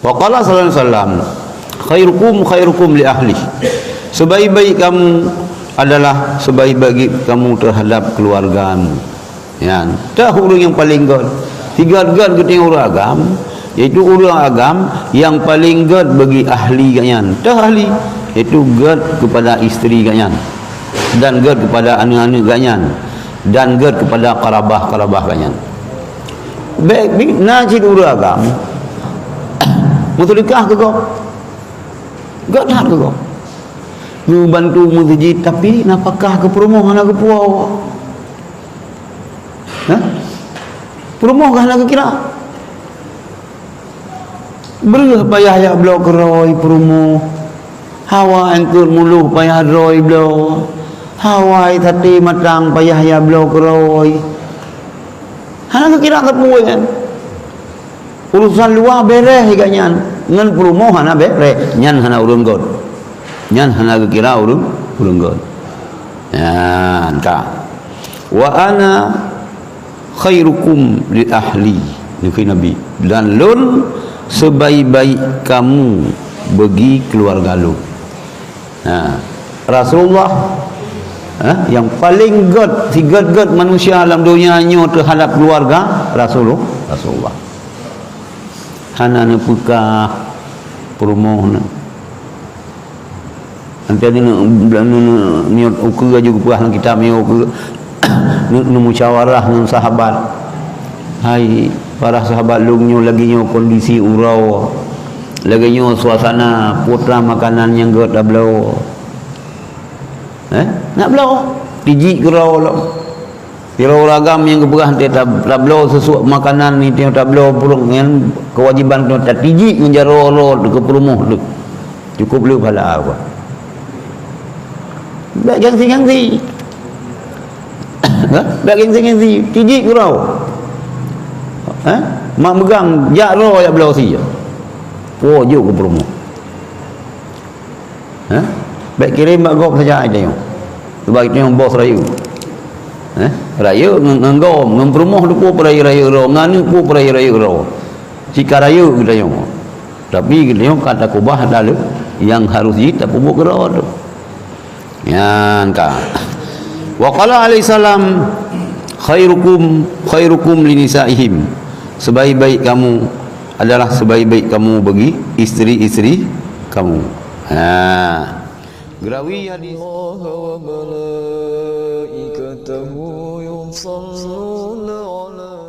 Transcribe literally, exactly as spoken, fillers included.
Wa qala sallallahu alaihi wasallam, "Khairukum khairukum li ahli." Sebaik-baik kamu adalah sebaik-baik kamu terhadap keluargamu. Nyan, teuh ureuëng nyang paleng gét. Sigét-gét geutanyoe ureuëng agam, yaitu ureuëng agam nyang paleng gét bagi ahli geuhnyan. Teuh ahli, yaitu gét kepada isteri geuhnyan, dan gét kepada aneuk-aneuk geuhnyan, dan gét kepada karabah-karabah geuhnyan. Bék bi-, na cit ureuëng agam meuseudeukah keu gob. Gét that keu gob. Geubantu meuseujid, tapi nafakah keu peurumoh hana geupuwoe. Hah? Peurumoh ka hana geukira. Breueh payah jak bloe keurôi peurumoh. Hawa eungkôt muloh payah droe bloe. Hawa saté matang payah jak bloe keurôi. Hana geukira sapeue nyan. Urusan luwa bèrèh geuhnyan, ngon peurumoh hana bèrèh, nyan hana ureuëng gét. Nyan hana geukira ureuëng, ureuëng gét. Nyan ka. "Wa ana khairukum li ahli," kheun Nabi, "dan lôn sebaik-baik kamu bagi keluarga lôn." Ha, Rasulullah, ha, nyang paleng gét, sigét-gét manusia lam donya nyoe teuhadap keluarga Rasulullah. Rasulullah hana neupeugah peurumoh nyan. Nanti ni, ni, ni, niet ukeue aju geupeugah lam kitab, niet ukeue, ni, ni musyawarah ngon sahabat. "Hai para sahabat lôn, nyoe lagée nyoe kondisi uroe, lagée nyoe suasana, peue treuk makanan nyang gét tabloe?" Eh, nak bloe? Tijik keudroe lom. Sidroe ureuëng agam nyang geupeugah teuh tab-, tabloe sesuatu makanan, nyan teuh tabloe peurumoh, nyan kewajiban teuh tatijik ngon jaroe-roe teuh keu peurumoh teuh. Cukup le pahala apa? Bék gengsi-gengsi. Ha? Bék gengsi-gengsi. Tijik keudroe. Ha? Mak meugang jak roe jak bloe sie. Puwoe jok keu peurumoh. Ha? Bék kirém bak gob saja geutanyoe. Sebab geutanyoe bos rayeuk. Ha? Rayeuk ngon, ngon gob, ngon peurumoh teuh peue rayeuk-rayeuk droe, ngon aneuk peue rayeuk-rayeuk droe. Sika rayeuk geutanyoe. Tapi geutanyoe ka takubah dalem nyang harus jih tapeubuet keudroe teuh. Nyan ka. Wa qala alaihi salam, "Khairukum khairukum li nisaihim." Sebaik-baik kamu adalah sebaik-baik kamu bagi isteri-isteri kamu. Ha. Geurawi hadis. الله وملائكته يصلون على